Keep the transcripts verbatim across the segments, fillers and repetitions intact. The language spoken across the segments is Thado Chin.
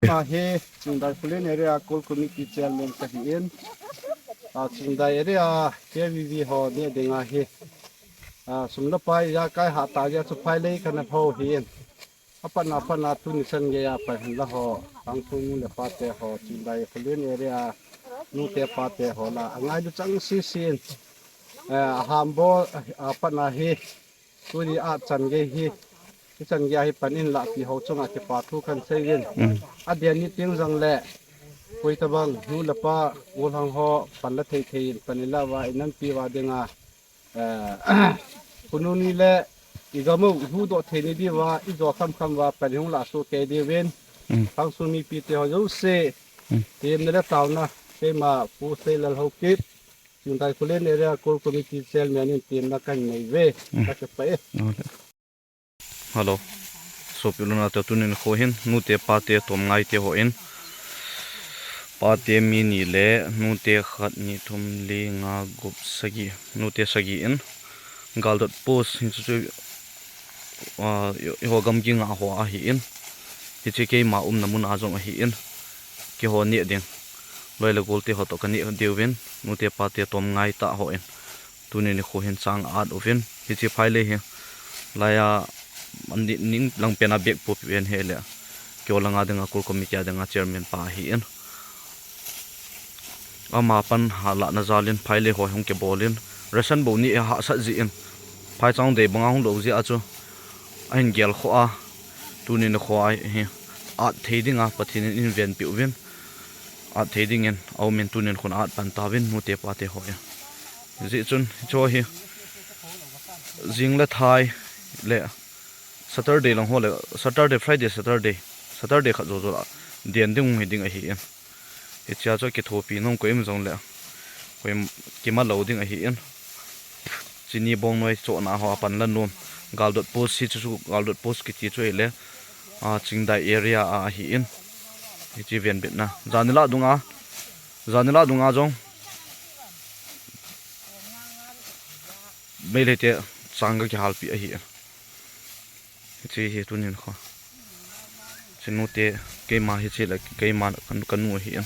Ahi, Chingdai Khullen area Core Committee Chairman kahin. A, Chingdai area K V V ho neh ding ahi. A, sum le pai ja kai ha ta ja chu phai lei kana pho hin. Apatna, apatna tuni chan geiya pai hin la ho, Thangthung nu le pa te ho, Chingdai Khullen area nu te pa te ho la, angailu chang sisin. Eh, aham bol, apatna hi, tuni a chan gei hi, hichan geiya hi pan in la pi ho chunga kipa thu kan sei in. Mm. Aden ni ting jong le, koi tabang, nu le pa, u lang ho, pan la thei thei in, pan in la va, in nan pi va dinga, Eh, khonung ni le i gam u, i huhdoh thei ni diuva, i jo khamkham uva, pan hung lah soh kei diuvin. Mm. Thangthung mipi te ho jouse, Mm. temna le taona, keima Pu Seilal Haokip, Chingdai Khullen Area Core Committee Chairman in temna kahin nei uve, Mm. ka kipah e. Ole. Hello. Sopi u le nao te, tuni nikho hin, nu te pa te, tom ngai te ho in. Pa te mi ni le, nu te khat, ni, thum, li, nga, gup, sagi. Nu te sagi in. Galdot post, hichu chu, ah, i, i ho gamgi nga ho ahi in. Hiche keima umna mun a jong ahi in. Keiho neh ding. Loi le gol te ho toh ka neh diuvin. Nu te pa te tom ngai ta ho in. Tuni nikho hin chang a-at uvin, hiche phai lei hi, laiya, an ni, ning lang pena bek pu pen he le, keiho langa dinga Core Committee a dinga chairman pa ahi in. Ama pan ha lahna jal in phai lei ho hung kibol in, ration bou ni e hahsat jeh in, phaichang dei banga hung lou jeh a chu, ahin gel kho a, tuni nikho a hi, at thei dinga Pathen in eihin venpi uvin, at thei dingin, aum in tunin khun at pan tauvin, nu te pa te ho in. Hijeh chun, hiche hi, jing le thai le Saturday lang ho le, Saturday, Friday, Saturday, Saturday khat jou jou la, den ding hung hi ding ahi in. Hichea chu kithopi nom koi um jong le, koi um kima lou ding ahi in. Chini bong noi chohna ho a pan la nom. Galdot post hi chu, chu Galdot post kiti chu ahile, a, Chingdai area a ahi in. Hiche venbitna. Jani lah dunga, jani lah dunga jong. Meitei te chang ka kihalpi ahi. Hiche hi tunin kho. Chinu te keima hiche le keima ka, ka nu ahi in.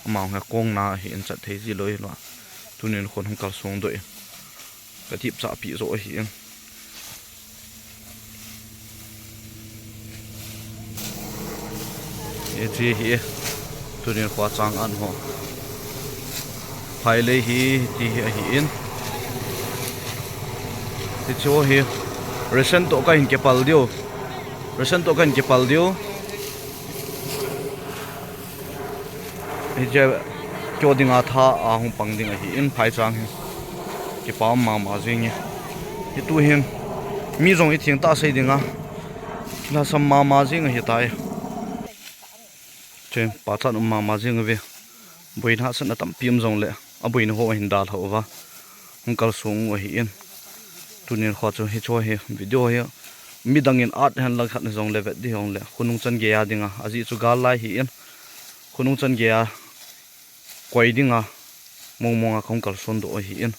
Ama hung he kong na ahi in chat thei ji lou hi lo. Tunin khon hung kalsong doh in. Ka tip cha pi jo ahi in. Hiche hi, tunin kho chang an ho. Phai lei hi, ti hi ahi in. Hiche hi, ration toh kahin kipal diu. Ration toh kahin kipal diu. Hiche, keiho dinga tha a hung pang ding ahi in phaichang hi. Kipa um mama jing e. Hitu hin, mi jong i theng tah sei dinga. Lhasam mama jing ahi tai. Chen, pachat um mama jing uve. Boina hahsatna tampi um jong le, aboina ho ahin dalha uva. Hung kalsong u ahi in. Tunin kho chu hiche hi, video hi. Midang in at hen lang khat jong le vet di jong le. Khonung chan geiya dinga. Ajeh chu gal lai ahi in. Khonung chan geiya. Koi dinga. Mong monga kahung kalson doh ahi in.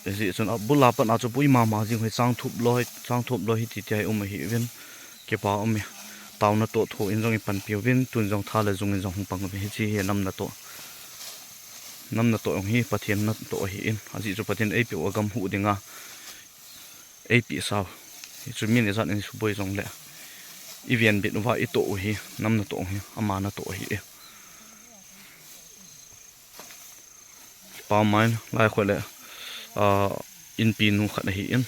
Hijeh chun abul a pat a chu pui mama jing hi chang thup loi, chang thup loi hi ti ti hi um ahi uvin. Kipa um e. Taona toh thu in jong i panpi uvin, tun jong tha le jung in jong hung pang uvin. Hiche hi nam natoh. Nam natoh jong hi Pathen natoh ahi in. Ajeh chu Pathen eipeh u agam huh dinga. Eipeh sau. Hichu mi ni jan in suboi jong le. I venbit uva i toh u hi. Nam natoh hi. Ama natoh ahi e. Pa main, lai kho le, ah, inpi nu khat ahi in.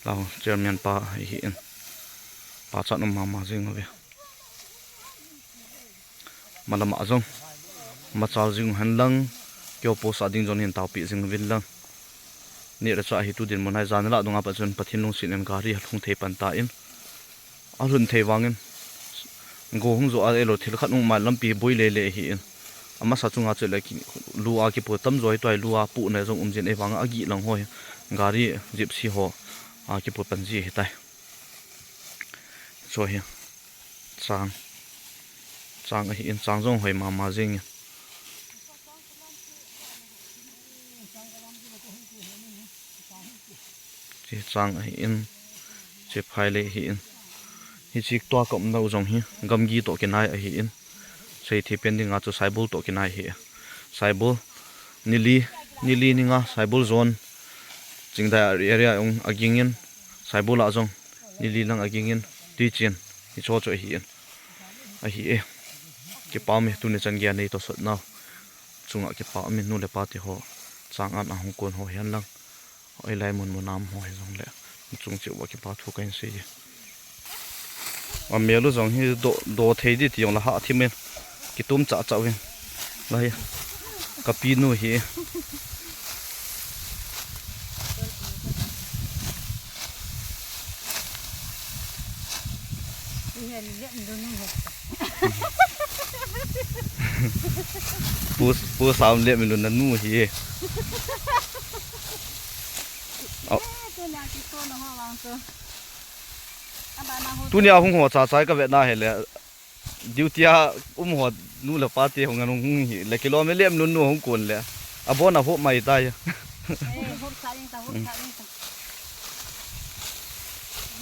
Lau chairman pa ahi in. Pachat um mama jing uve. Malam a jong. Machal jing hen lang. Keiho post a ding jong hin taopi jing uvin lang. Ni le cha hi tu dinmun hi jan la dunga pat chun Pathen lungset in gari alhung thei pan tan. Alhun thei vangin, go hung jo a elo thil khat hung mai lampi boi lele ahi in. Amasa chunga chu le ki, lu a kipu tamjo hi tua hi lu a pu na jong um jin e vang a gih lang ho hi. Gari, gypsy ho, a kipu pan ji ahi tai. Chu hi. Chang. Chang ahi in chang jong hoi mama jing in. Hiche chang ahin, hiche phailei ahin. Hiche tua ka umnau jong hi gamgi toh kinai ahin. Seithei pen dinga chu Saibol toh kinai ahi. Saibol nili, nili ninga Saibol zone, Chingdai area jong agingin, Saibol a jong nili lang agingin, tuichen hicho chu ahin. Ahi e. Kipa ume, tuni chan geiya nei tohsot nau chunga kipa ume, nu le pa teho. Chang-at a hung kon ho hihen lang, hoilai mun mun a um ho hijongle, chung cheh uva kipa thu kahin sei e. Amel u jong hi do, do thei di ti jongle hah thim in, kitum chah chah uvin. Lai, ka pinu hi. Pu, Pu Sam le Milun nanu hi. Au. Tunia hung ho cha cha ka vetna hile. Duty a um ho nu le pa te hung anung hung hile kilom e, Lemlun nu hung kon le. Abon a hop mai tai. Eh, hop sa ing ta, hop sa ing ta.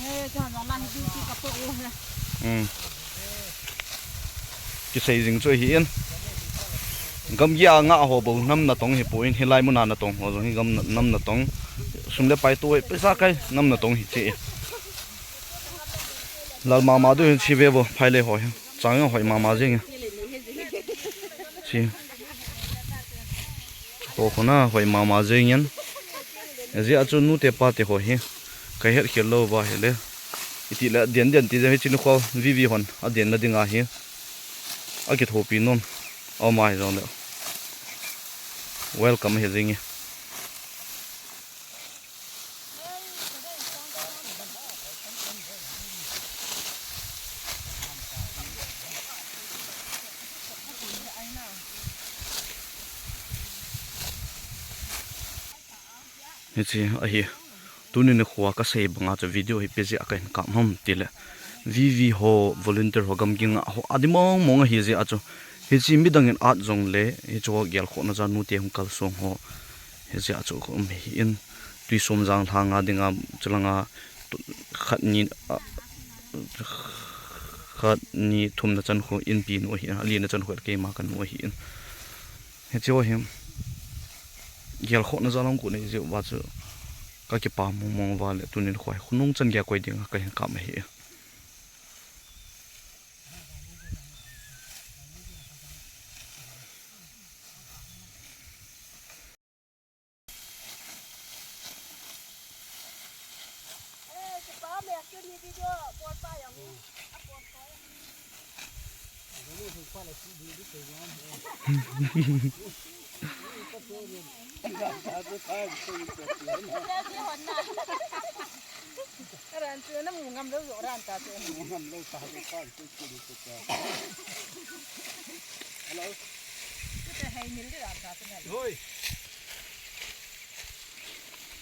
Eh, ka na la hi duty ka po u he. Hmm. Kisei jing chu ahin. Gamgi a ngah ho bou nam natong hi poi, hilai mun a natong ho jong hi gam na, nam natong. Sum le pai to, paisa kai nam natong hi che. Lal mama du hin chi ve vo, phailei ho hi. Chang jong hoi mama jeng e. Chi. Ho khun a hoi mama jeng in. Ajeh chu nu te pa te ho hi. Ka het khel lou va hile. Iti le den den ti jeng hi, chini kho vivi hon. Aden na ding ahi. Akithopi nom. Aum a hijongle. Welcome hi jeng e. Hiche ahi. Tuni nikho a kasei banga chu video hi ipi jeh a kahin kap ham tile, V V ho, volunteer ho, gamgi ngah ho adi mong mong ahi jeh a chu. Hiche midang in at jongle, hiche ho gelkhohna jal a nute hung kalsong ho. Hiche a chu ka um ahin, Tuisomjang lhang a dinga, chulanga tu-, khat ni, a, khat ni thumna chan khu inpi nu ahin, alina chan khu keima kanu ahin. Hiche ho hi gelkhohna jal a hung kon ahi jeh uva chu ka kipa mong mong uva le, tuni nikho hi khonung chan geiya koi dinga kahin kap ahi. Ran chu na mu ngam lou jo ran ta chu. Mu ngam lou ta chu, ta chu, chu, chu, chu. Hello. Chu te hei mil di ran ta chu na. Hoi.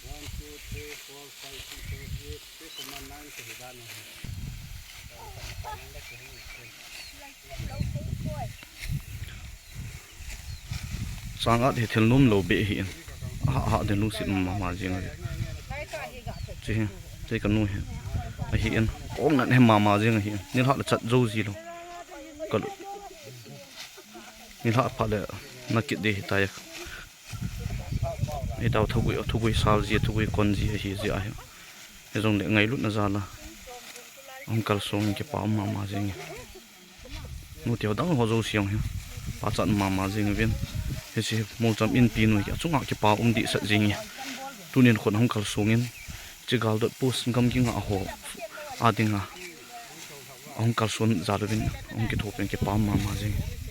One, two, three, four, five, six, seven, eight, six, nine, nine, ten, eleven. Chang-at hi thil nom lou beh ahin. Aha, aha, den lungset mama jing ahi. Che hi, che kanu hi. Ahin, ong nan hi mama jing ahin. Nilhah le chat jou ji lou. Ka lu. Nilhah phat le na kit ding ahitai. Itao thugui, thugui sal ji, thugui kon ji ahi jeh ahi. Hijongle ngailutna jal a hung kalsong in kipa um mama jing e. Nute ho dang ho jouse jong hi pachat mama jing uvin. Hiche Molcham Inpi nu hi achunga kipa um dehset jing e. Tunin khun ahung kalsong in, hiche Galdot Post gamgi ngah ho a dinga ahung kalson jal uvin, ahung kithopi in kipa um mama jing e.